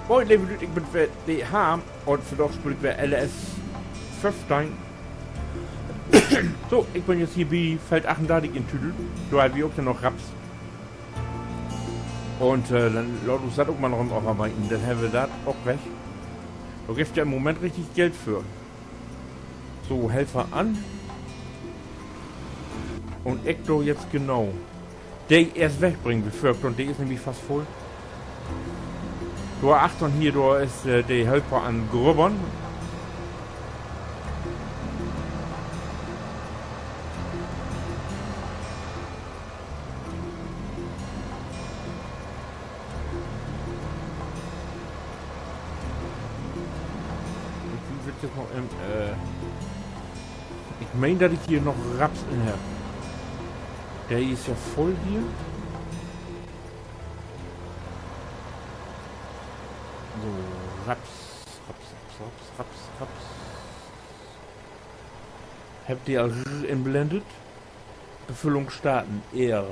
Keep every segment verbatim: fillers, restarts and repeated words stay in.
Moin, leve Lüüd, ik bün weer de Harm un vandaag speel ik weer L S föffteihn. So, ik bün jetzt hier bi Feld achtundartig in Tüdel. Dor hebbt wi ok ja noch Raps. Un, äh, denn laat uns dat ok mal noch even afarbeiden. Denn hebbt wi dat ok weg. Dor gifft ja in'n Moment richtig Geld för. So, Helper an. Un ik do jetzt genau de eerst wegbringen, bevör ik, un de is nämlich fast vull. Dor achtern hier, dor is, äh, de Helper an Grubbern. Ik will jetzt noch, ähm, äh, ik meen, dat ik hier noch Raps in hebb. De is ja vull hier. So, Raps, Raps, Raps, Raps, Raps, Raps. Hebb de al r-, inblendet? Befüllung starten, ehr.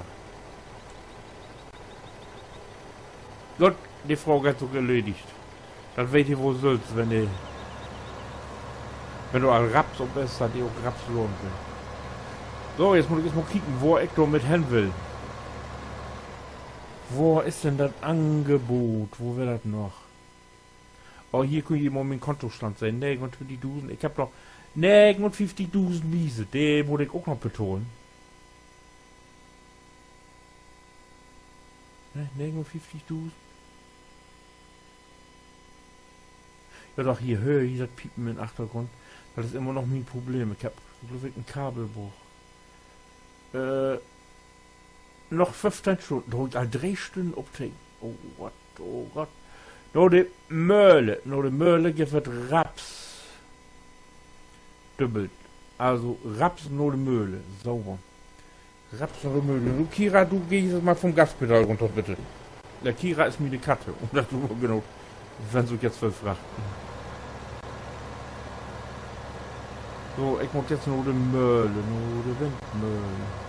Goot, de Fraag is ok erledigt. Dat weet ji woll sülvst, wenn de, wenn dor al Raps op is, dat de ok Raps loren will. So, jetzt mutt ik eerst mal kieken, wo ik dor mit hen will. Wo is denn dat Angebot? Wo weer dat noch? Oh, hier köönt ji mal mien Kontostand sehn. Negenuntwintigdusend. Ik hebb noch negenunföfftigdusend Miese. De mutt ik ok noch betahlen. Ne, negenunföfftigdusend. Ja, doch, hier, höör ji dat Piepen in'n Achtergrund? Dat is immer noch mien Problem. Ik hebb, glööv ik, en Kabel brucht. Äh, noch föffteihn Stünnen. Dor ik al dree Stünnen op tegen. Oh Gott, oh Gott. Na de Möhle, na de Möhle gifft dat Raps. Dübbelt. Also Raps na de Möhle. Sauber. Raps na de Möhle. Du, Kira, du gehst jetzt mal vom Gaspedal runter, bitte. Ja, Kira is miene Katte. Un dat is ok genau, wenn se sük jetzt woll fraagt. So, ik mutt jetzt na de Möhle, na de Windmöhle.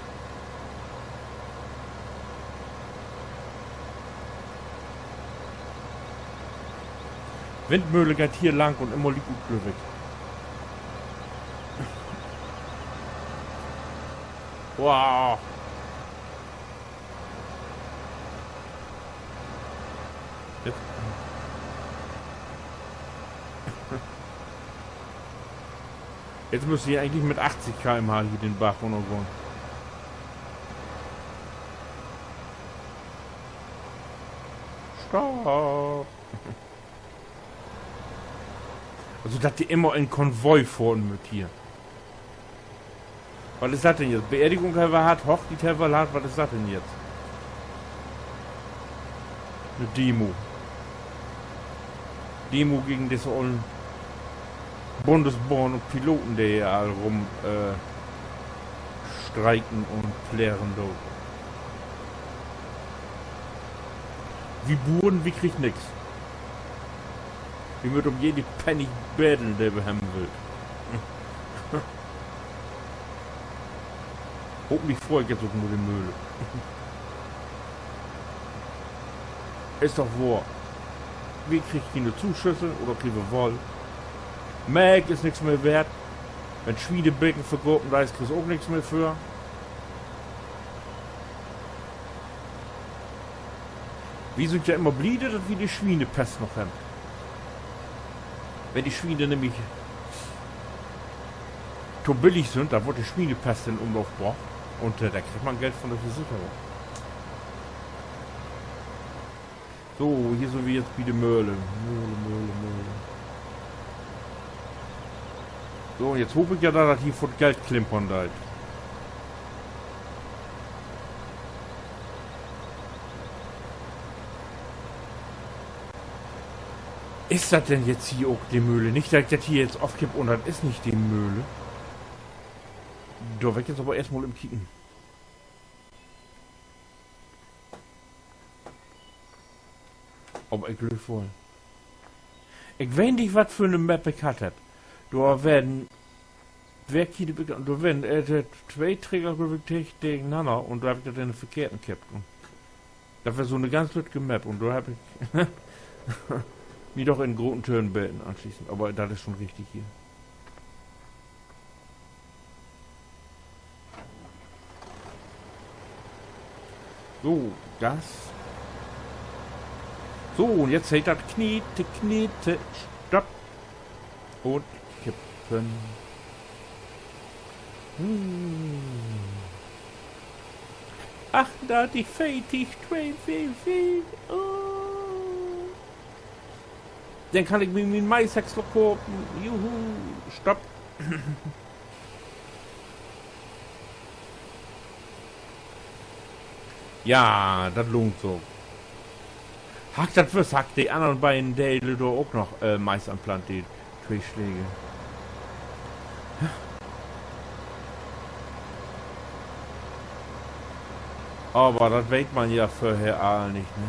Windmöhle geiht hier lang un immer liek ut, glööv ik. Wow. Jetzt, jetzt müsst ji egentlich mit achtzig K M H hier den Barg runnergahn. Stopp. Also, dat de immer in Konvoi fohren mööt hier. Wat is dat denn jetzt? Beerdigung hebbt wi hatt, Hochtiet hebbt wi hatt, wat is dat denn jetzt? 'Ne Demo. Demo gegen disse ollen Bundesbahn un Piloten, de hier all rum, äh, streiken un plärren doot. Wi Buren, wi kriegt nix. Wi mööt üm jeden Pennig beddeln, de wi hebben wüllt. Hopentlich fohr ik jetzt ok na de Möhle. Is doch wohr. Wi kriegt kiene Zuschüsse oder kriegt wi woll. Melk is nix mehr weert. Wenn Swienebecken verkopen, dor is, kriggst ok nix mehr för. Wi sünd ja immer bliede, dat wi de Swienepesten noch hebbt. Wenn de Swiene nämlich to billig sünd, denn word de Swienepesten in Umlauf brocht. Un, äh, denn kriggt man Geld von de Versicherung. So, hier sünd wi jetzt bi de Möhle. Möhle, Möhle, Möhle. So, un jetzt hoop ik ja, dat dat hier foort Geld klimpern deit. Is dat denn jetzt hier ok de Möhle? Nich, dat ik dat hier jetzt ofkipp un dat is nich de Möhle. Dor will ik jetzt aver eerst mal even kieken. Aver ik glööv woll. Ik weet nich, wat för 'ne Map ik hatt hebb. Dor weren twee Kilometer, dor weren, äh, de twee Trecker, glööv ik, teg-, tegenanner un dor heff ik dat in de verkehrten kippt. Un dat weer so 'ne ganz lüttke Map un dor heff ik Mi doch in groten Töön beten anschließen, aver dat is schon richtig hier. So, Gas. So, un jetzt heet dat Knete, Knete, Stopp. Un kippen. Hm. Achtundartig, veertig, tweeunveertig. Oh. Denn kann ik mi mien Maishäcksler kopen. Juhu. Stopp. Ja, dat lohnt sik. Harr ik dat wüsst, harr ik de annern beiden Delen dor ok noch, äh, Mais anplant, de twee Släge. Aver dat weet man ja vörher all nich, ne?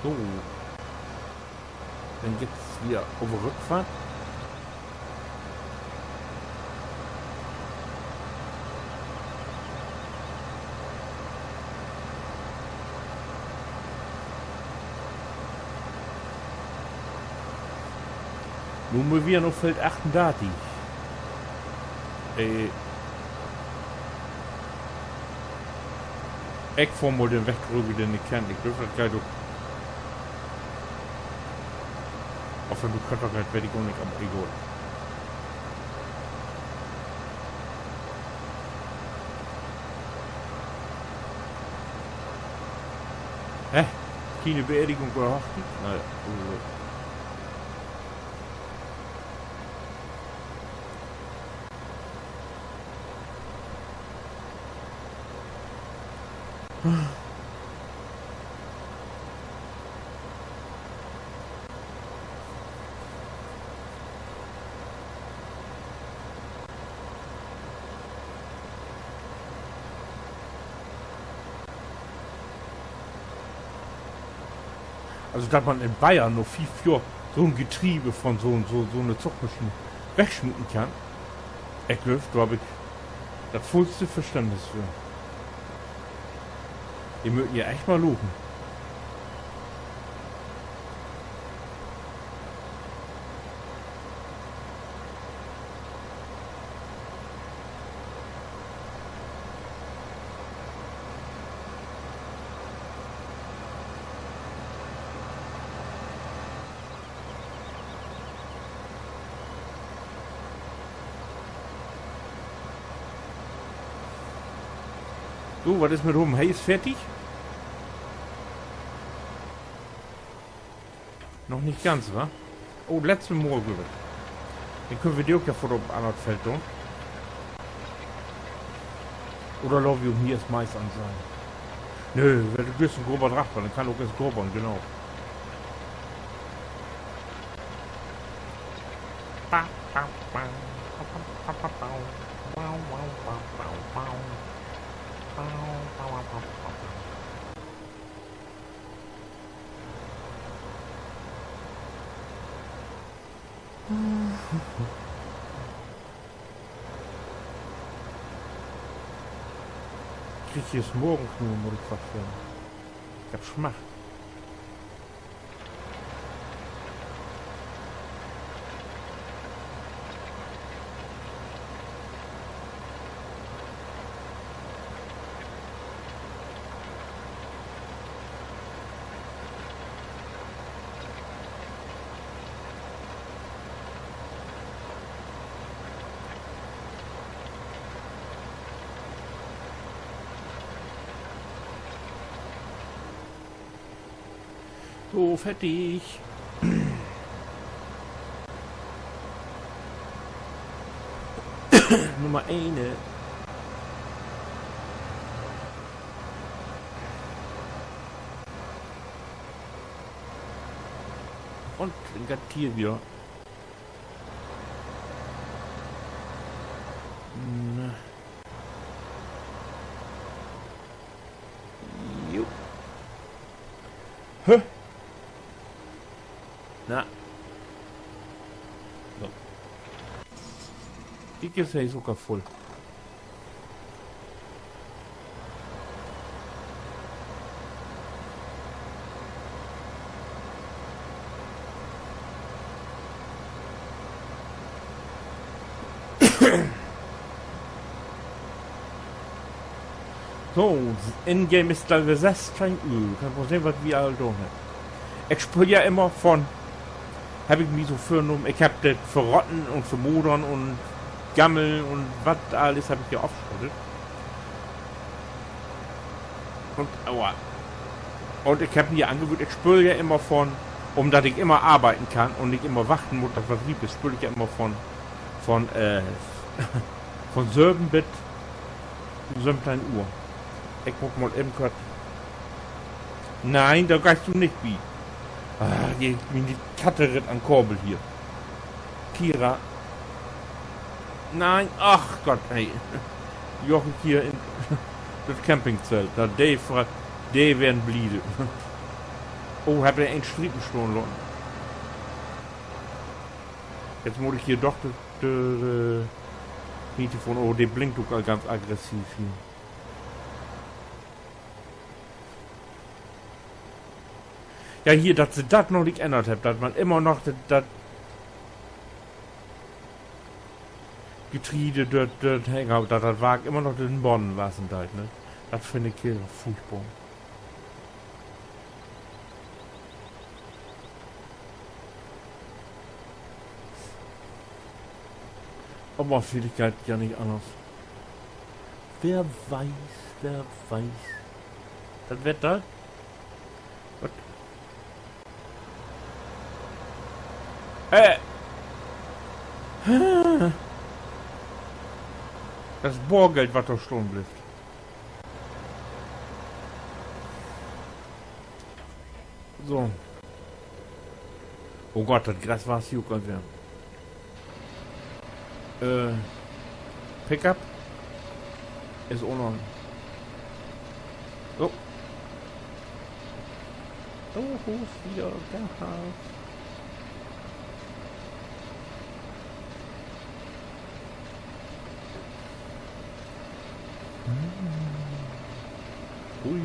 So. Denn geht's hier op Rückfahrt. Nu mutt wi ja na Feld achtundartig. Äh. Ik fohr mal den Weg trügg, den ik kenn. Ik glööv, dat geiht ok. Of dat nu Köpper geiht, weet ik ok nich, aver egal. Hä? Kiene Beerdigung oder Hochtiet? Na ja, also. Also, dat man in Bayern na fief Johr so'n Getriebe von so'n, so, so'ne Zugmaschien wegsmieten kann, ik glööv, dor heff ik dat vullste Verständnis för. De mööt ja echt mal lopen. So, wat is mit hum? He is fertig? Noch nich ganz, wa? Oh, letzte Mal, glööv ik. Denn köönt wi de ok ja foort op anner Feld doon. Oder laat wi hum hier eerst Mais anseien? Nö, wiel du düssen grover drachter, denn kann ok eerst grover, genau. Krieg hier Smorenknurren, mutt ik fast seggen. Ik heff Smacht. So, fertig. Nummer een. Un denn geiht dat hier wieder. Na. Jo. Hä? Na. So. Kiek, is he sogar vull. So, Ingame is dat weer sössteihn Uhr. Kann mal sehn, wat wi all daan hebbt. Ik spööl ja immer von, heff ik mi so vörnahmen, ik heff dat Verrotten un Vermodern un Gammeln un wat allens heff ik ja ofschrottet. Un, aua. Un ik heff mi angewöhnt, ik spööl ja immer von, umdat ik immer arbeiden kann un nich immer wachten mutt, dat wat riep is, spööl ik ja immer von, von, äh, von söven bit söventeihen Uhr. Ik mutt mal even kort. Nee, dor geihst du nich bi. Ah, de, miene Katte ritt an Kabel hier. Kira. Nee, ach Gott, ey. Joch ik hier in dat Campingzelt. Na, de, de weern bliede. Oh, hebb de en Striepen stahn laten. Nu mutt ik hier doch de, de, de Mikrofon, oh, de blinkt ok al ganz aggressiv hier. Ja, hier, dat se dat noch nich ännert hebbt, dat man immer noch dat, dat Getreide, dat, dat Hänger, dat, dat Wark immer noch den Bodden wassen deit, ne? Dat finn ik hier furchtbor. Aver villicht geiht dat ja nich anners. Wer weiß, wer weiß. Dat Wetter? Wat? Äh. Dat is Boorgeld, wat dor stahn blifft. So. Oh Gott, dat Gras wasst hier ok al weer. Äh, Pickup is unten. So. So, wo is wieder Gas? Ui.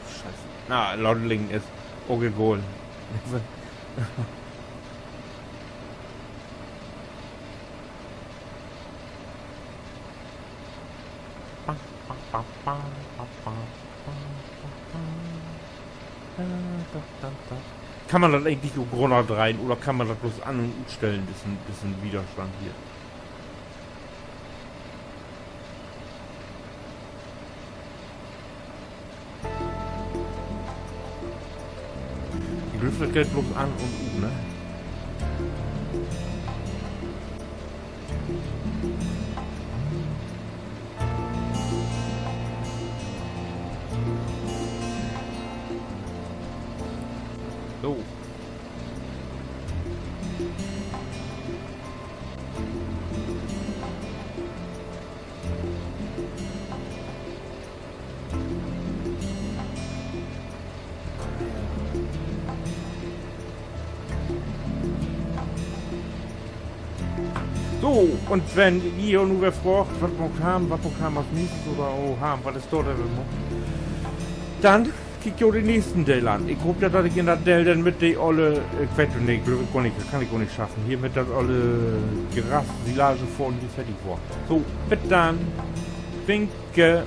Scheiße. Na, Loading is ok egal. Kann man dat egentlich ok runnerdreihen oder kann man dat blots an- un utstellen, dissen, dissen Widerstand hier? Ik glööv, dat geiht blots an un ut, ne? So. So, un wenn ji nu weer fraagt, wat maakt Harm, wat maakt Harm as neegstes oder, oh, Harm, wat is dor denn noch? Denn kiekt jo den neegsten Deel an. Ik hoop ja, dat ik in dat Deel denn mit de olle, ik weet, nee, glööv ik gor nich, dat kann ik gor nich schaffen. Hier mit dat olle Gras, Silage fohren, hier fertig worr. So, bit denn. Winke.